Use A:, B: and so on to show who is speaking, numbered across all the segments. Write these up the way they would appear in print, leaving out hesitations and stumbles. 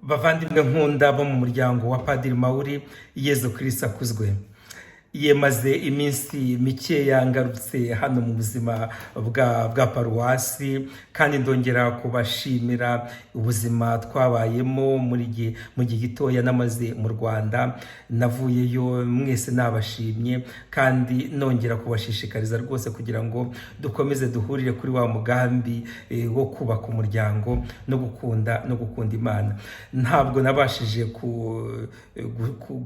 A: Bavandimwe nkunda bo mu muryango wa Padiri Mawuri, Yezu Kirisitu akuzwe. Yemaze iminsi mikeya ngarutse hano mu buzima bwa paruwasi, kandi ndongera kubashimira ubuzima twabayemo mu gihe gitoya namaze mu Rwanda. Navuyeyo mwese nabashimye, kandi nongera kubashishikariza rwose kugira ngo dukomeze duhurire kuri wa mugambi wo kubaka umuryango no gukunda Imana. Ntabwo nabashije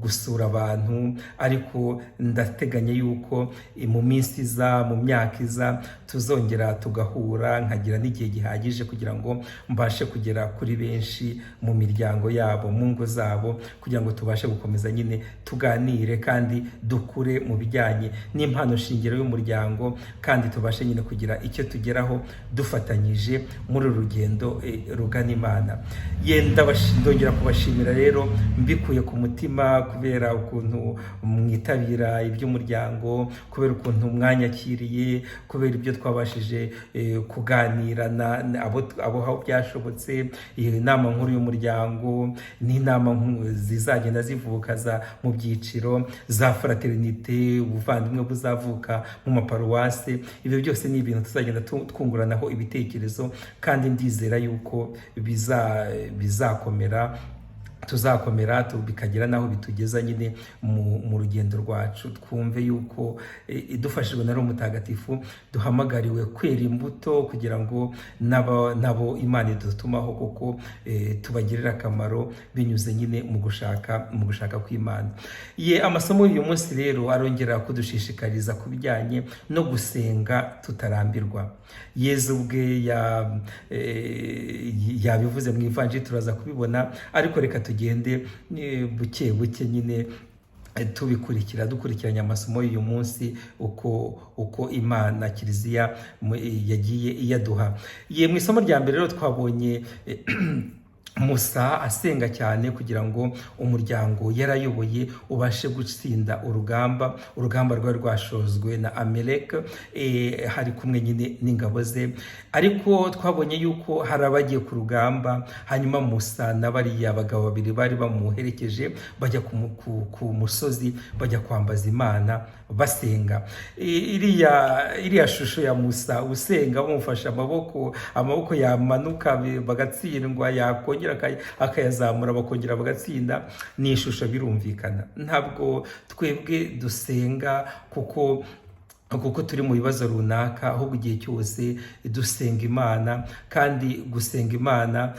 A: gusura abantu, ariko ndateganya yuko mu minsi iza, mu myaka iza, tuzongera tugahura, nkagira n'igihe gihagije kugira ngo mbashe kugera kuri benshi mu miryango yabo, mu ngo zabo, kugira ngo tubashe gukomeza nyine tuganire kandi dukure mu bijyanye n'impano shingiro y'umuryango, kandi tubashe nyine kugira icyo tugeraho dufatanyije muri uru rugendo rugana Imana. Yenda ndongera kubashimira rero mbikuye ku mutima kubera ukuntu mwitabira iby'umuryango, kubera ukuntu mwanyakiriye, kubera ibyo twabashije kuganira na abo aho byashobotse. Iyi nama nkuru y'umuryango n'inama zizagenda zivuka za mu byiciro za fraternité, ubuvandimwe buzavuka mu maparuwasi, ibyo byose ni ibintu tuzagenda twunguranaho ibitekerezo, kandi ndizera yuko bizakomera, tuzakomera bikagera n'aho bitugeza nyine mu rugendo rwacu. Twumve yuko dufashijwe na Roho Mutagatifu duhamagariwe kwera imbuto kugira ngo nabo Imana idutumaho kuko tubagirire akamaro binyuze nyine mu gushaka kw'Imana. Ye, amasomo y'uyu munsi rero arongera kudushishikariza ku bijyanye no gusenga tutarambirwa. Yezu ubwe yabivuze mu ivanjiri, turaza kubibona, ariko reka tugende buke buke nyine tubikurikira, dukurikiranye amasomo y'uyu munsi uko Imana, Kiliziya yagiye iyaduha. Ye, mu isomo rya mbere rero twabonye Musa asenga cyane kugira ngo umuryango yarayoboye ubashe gutsinda urugamba, urugamba rwari rwashozwe na Amalek, hari kumwe nyine n'ingabo ze. Ariko twabonye yuko hari abagiye ku rugamba, hanyuma Musa na bariya bagabo babiri bari bamuherekeje bajya ku musozi, bajya kwambaza Imana basenga. Iriya shusho ya Musa usenga bamufashe amaboko, amaboko yamanuka bagatsindwa, yakongera akayazamura bakongera bagatsinda, ni ishusho birumvikana. Ntabwo twebwe dusenga kuko turi mu bibazo runaka, ahubwo igihe cyose dusenga Imana, kandi gusenga Imana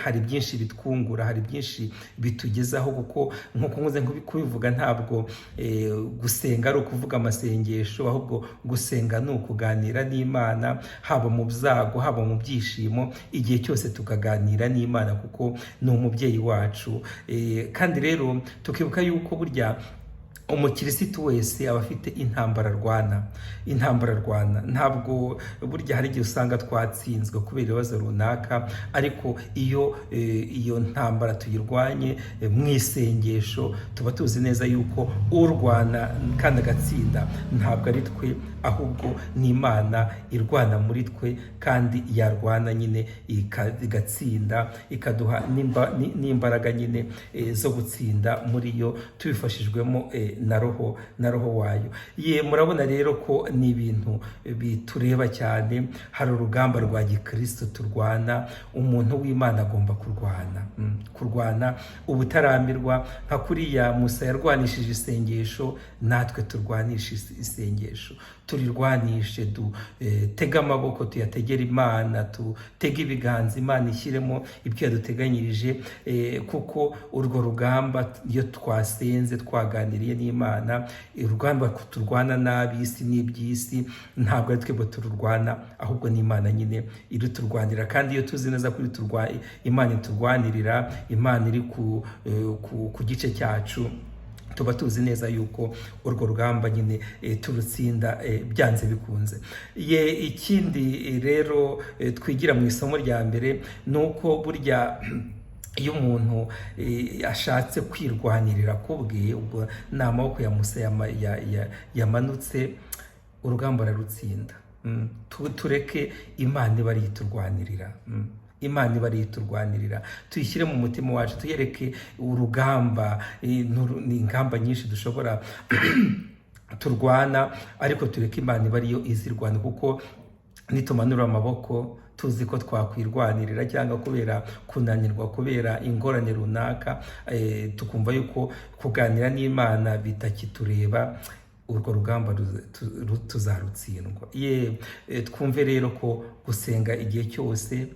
A: hari byinshi bitwungura, hari byinshi bitugezaho, kuko nk'uko nkuze kubivuga, ntabwo gusenga ari ukuvuga amasengesho, ahubwo gusenga ni ukuganira n'Imana, haba mu byago, haba mu byishimo, igihe cyose tukaganira n'Imana kuko ni umubyeyi wacu. Kandi rero tukibuka yuko burya umukirisitu wese aba afite intambara arwana, intambara arwana. Ntabwo burya hari igihe usanga twatsinzwe kubera ibibazo runaka, ariko iyo ntambara tuyirwanye mu isengesho, tuba tuzi neza yuko urwana kandi agatsinda ntabwo ari twe, ahubwo ni Imana irwana muri twe, kandi yarwana nyine igatsinda, ikaduha n'imbaraga nyine zo gutsinda muri yo, tubifashijwemo na roho wayo. Ye, murabona rero ko ni ibintu bitureba cyane. Hari urugamba rwa gikristo turwana. Umuntu w'Imana agomba kurwana ubutarambirwa, nka kuriya Musa yarwanishije isengesho, natwe turwanishe isengesho, turirwanishe, dutege amaboko tuyategere Imana, tutege ibiganza Imana ishyiremo ibyo yaduteganyirije, kuko urwo rugamba iyo twasenze, twaganiriye n'Imana, urugamba turwana n'ab'isi n'iby'isi ntabwo ari twebwe tururwana, ahubwo ni Imana nyine iruturwanira. Kandi iyo tuzi neza ko Imana iturwanirira, Imana iri ku gice cyacu, tuba tuzi neza yuko urwo rugamba nyine turutsinda byanze bikunze. Ye, ikindi rero twigira mu isomo rya mbere ni uko burya Iyo umuntu ashatse kwirwanirira ku bwe, ubwo ni amaboko ya Musa yamanutse, urugamba ararutsinda. Tureke Imana iba ariyo iturwanirira. Imana iba ariyo iturwanirira, tuyishyire mu mutima wacu, tuyereke urugamba. Ni ingamba nyinshi dushobora turwana, ariko tureke Imana iba ariyo izirwana, kuko nitumanura amaboko tuzi ko twakwirwanirira, cyangwa kubera kunanirwa, kubera ingorane runaka, tukumva yuko kuganira n'Imana bitakitureba, urwo rugamba tuzarutsindwa. Ye, twumve rero ko gusenga igihe cyose,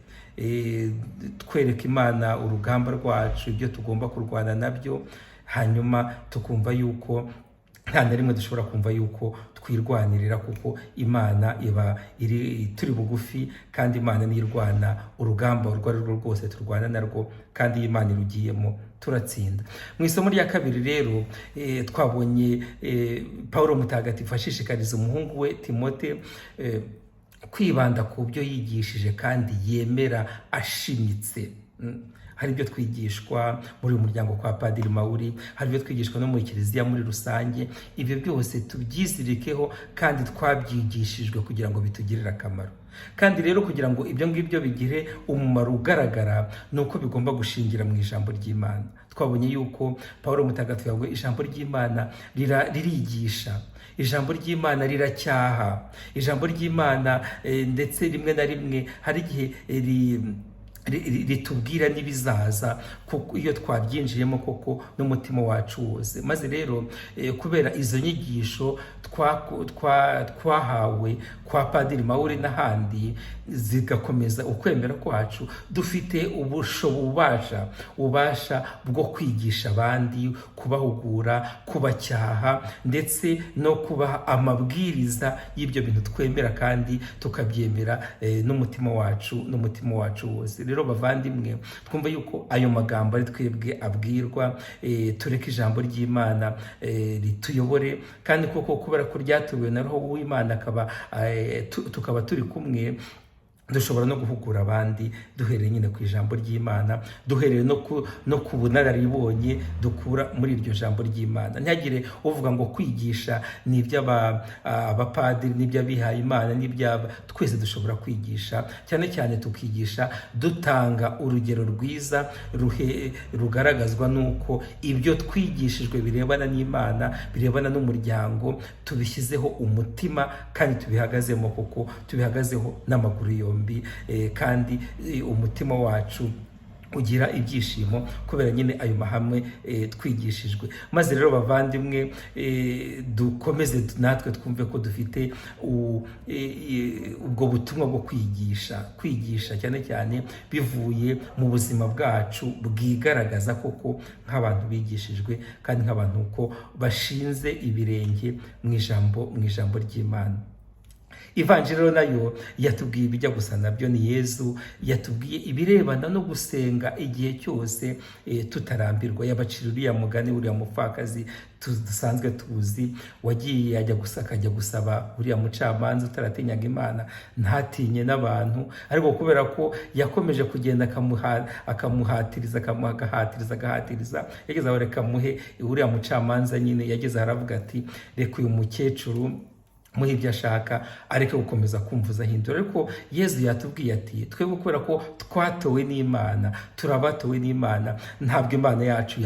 A: twereka Imana urugamba rwacu, ibyo tugomba kurwana nabyo, hanyuma tukumva yuko nta na rimwe dushobora kumva yuko twirwanirira, kuko Imana iba iri turi bugufi, kandi Imana niyo irwana urugamba urwo ari rwo rwose turwana narwo, kandi iyo Imana irugiyemo turatsinda. Mu isomo rya kabiri rero, twabonye Paulo Mutagatifu ashishikariza umuhungu we Timote kwibanda ku byo yigishije kandi yemera ashimitse. Hari ibyo twigishwa muri uyu muryango kwa Padiri Mawuri, hari ibyo twigishwa no muri kiliziya muri rusange. Ibyo byose tubyizirikeho, kandi twabyigishijwe kugira ngo bitugirire akamaro. Kandi rero kugira ngo ibyo ngibyo bigire umumaro ugaragara, ni uko bigomba gushingira mu ijambo ry'Imana. Twabonye yuko Paul Mutagatifu yavuze: ijambo ry'Imana ririgisha, ijambo ry'Imana riracyaha, ijambo ry'Imana ndetse rimwe na rimwe hari igihe ritubwira n'ibizaza, kuko iyo twabyinjiyemo koko n'umutima wacu wose. Maze rero kubera izo nyigisho twahawe kwa Padiri Mawuri n'ahandi, zigakomeza ukwemera kwacu, dufite ububasha bwo kwigisha abandi, kubahugura, kubacyaha, ndetse no kubaha amabwiriza y'ibyo bintu twemera, kandi tukabyemera n'umutima wacu wose. Rero bavandimwe, twumva yuko ayo magambo ari twebwe abwirwa. Tureke ijambo ry'Imana rituyobore, kandi koko kubera ko ryatuwe na Roho w'Imana, akaba tukaba turi kumwe, dushobora no guhugura abandi duhereye nyine ku ijambo ry'Imana, duhereye no ku bunararibonye dukura muri iryo jambo ry'Imana. Ntihagire uvuga ngo kwigisha ni iby'abapadiri, n'iby'abihaye Imana, n'iby'aba. Twese dushobora kwigisha, cyane cyane tukigisha dutanga urugero rwiza rugaragazwa n'uko ibyo twigishijwe birebana n'Imana, birebana n'umuryango, tubishyizeho umutima kandi tubihagazemo, kuko tubihagazeho n'amaguru yombi, kandi umutima wacu ugira ibyishimo kubera nyine ayo mahame twigishijwe. Maze rero bavandimwe, dukomeze natwe twumve ko dufite ubwo butumwa bwo kwigisha, cyane cyane bivuye mu buzima bwacu bwigaragaza koko nk'abantu bigishijwe, kandi nk'abantu ko bashinze ibirenge mu ijambo ry'Imana. Ivanjiri rero nayo yatubwiye ibijya gusa nabyo. Ni Yezu yatubwiye ibirebana no gusenga igihe cyose tutarambirwa. Yabacira uriya mugani, uriya mupfakazi dusanzwe tuzi, wagiye ajya gusa akajya gusaba uriya mucamanza utaratinyaga Imana, ntatinye n'abantu, ariko kubera ko yakomeje kugenda akamuhatiriza, agahatiriza, agahatiriza, yageze aho reka muhe. Uriya mucamanza nyine yageze aho aravuga ati: "Reka uyu mukecuru muhe ibyo ashaka, areke gukomeza kumvuza ahindura." Ariko Yezu yatubwiye ati: twebwe kubera ko twatowe n'Imana, turabatowe n'Imana, ntabwo Imana yacu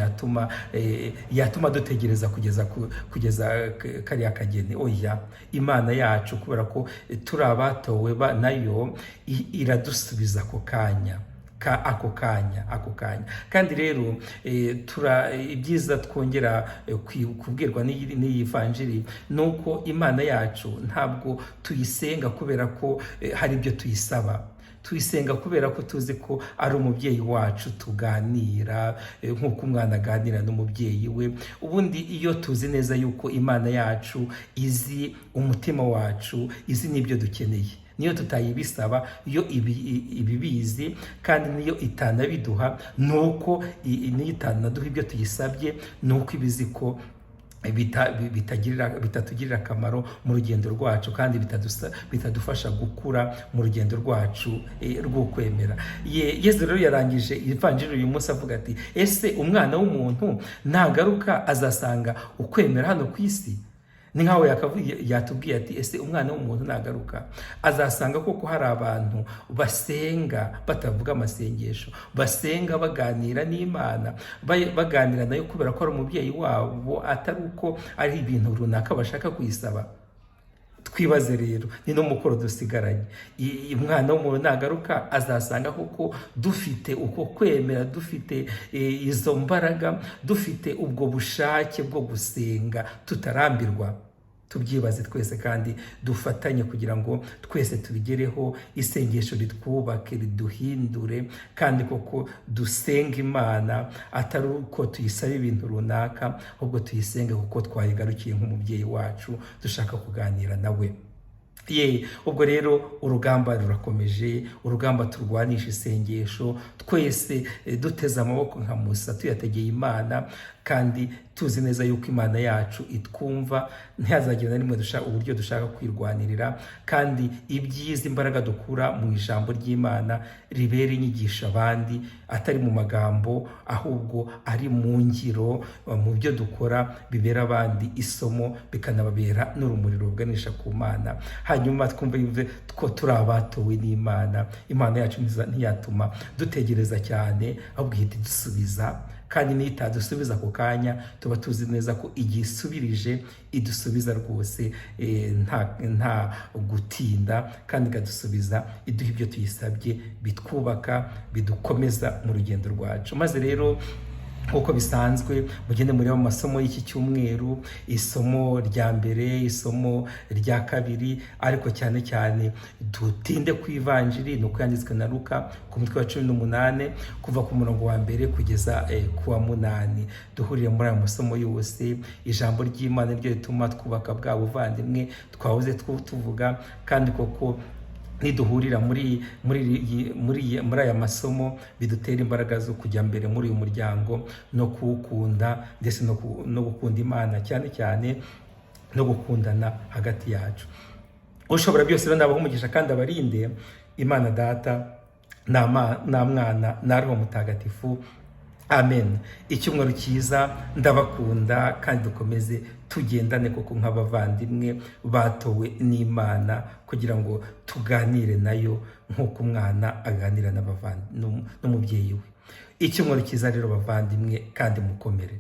A: yatuma dutegereza kugeza kariya kageni. Oya, Imana yacu kubera ko turi abatowe nayo, iradusubiza ako kanya ka ako kanya, ako kanya. Kandi rero tura ibyiza twongera kubwirwa n'iyi vanjiri ni uko Imana yacu ntabwo tuyisenga kubera ko hari ibyo tuyisaba. Tuyisenga kubera ko tuzi ko ari umubyeyi wacu tuganira, nk'uko umwana aganira n'umubyeyi we. Ubundi iyo tuzi neza yuko Imana yacu izi umutima wacu, izi n'ibyo dukeneye, niyo tutayibisaba iyo ibibizi, kandi niyo itanabiduha, nuko niyo itanaduha ibyo tuyisabye, nuko ibizi ko bitatugirira akamaro mu rugendo rwacu, kandi bitadufasha gukura mu rugendo rwacu rw'ukwemera. Yezu rero yarangije ivanjiri uyu munsi avuga ati: "Ese umwana w'umuntu nagaruka azasanga ukwemera hano ku isi?" Ni nkaho yatubwiye ati: "Ese umwana w'umuntu nagaruka azasanga koko hari abantu basenga batavuga amasengesho, basenga baganira n'Imana, baganira nayo kubera ko ari umubyeyi wabo, atari uko ari ibintu runaka bashaka kuyisaba?" Twibaze rero, ni n'umukoro dusigaranye. Umwana w'umuntu nagaruka azasanga koko dufite uko kwemera, dufite izo mbaraga, dufite ubwo bushake bwo gusenga tutarambirwa? Tubyibaze twese kandi dufatanye kugira ngo twese tubigereho, isengesho ritwubake, riduhindure, kandi koko dusenga Imana atari uko tuyisaba ibintu runaka, ahubwo tuyisenge kuko twayigarukiye nk'umubyeyi wacu, dushaka kuganira nawe. Ye, ubwo rero urugamba rurakomeje, urugamba turwanisha isengesho, twese duteze amaboko nka Musa, tuyategeye Imana, kandi tuzi neza yuko Imana yacu itwumva. Ntihazagire na rimwe uburyo dushaka kwirwanirira, kandi ibyiza, imbaraga dukura mu ijambo ry'Imana ribera inyigisho abandi, atari mu magambo ahubwo ari mu ngiro, mu byo dukora bibera abandi isomo, bikanababera n'urumuri ruganisha ku Mana. Hanyuma twumve ko turi abatowe n'Imana. Imana yacu ntiyatuma dutegereza cyane, ahubwo ihita idusubiza, kandi niyo itadusubiza ako kanya, tuba tuzi neza ko igihe isubirije idusubiza rwose nta gutinda, kandi ikadusubiza iduha ibyo tuyisabye bitwubaka, bidukomeza mu rugendo rwacu. Maze rero nk'uko bisanzwe, mugende mureba amasomo y'iki cyumweru, isomo rya mbere, isomo rya kabiri, ariko cyane cyane dutinde ku ivanjiri ni uko yanditswe na Luka ku mutwe wa 18, kuva ku murongo wa mbere kugeza ku wa 8. Duhurire muri aya masomo yose. Ijambo ry'Imana ryo rituma twubaka bwa buvandimwe twahoze tuvuga, kandi koko niduhurira muri aya masomo bidutera imbaraga zo kujya mbere muri uyu muryango no kuwukunda, ndetse no gukunda Imana cyane cyane, no gukundana hagati yacu. Ushobora byose rero nabaha umugisha kandi abarinde, Imana Data na Mwana na Roho Mutagatifu. Amen. Icyumweru cyiza, ndabakunda, kandi dukomeze tugendane koko nk'abavandimwe batowe n'Imana, kugira ngo tuganire nayo nk'uko umwana aganira n'umubyeyi we. Icyumweru cyiza rero bavandimwe, kandi mukomere.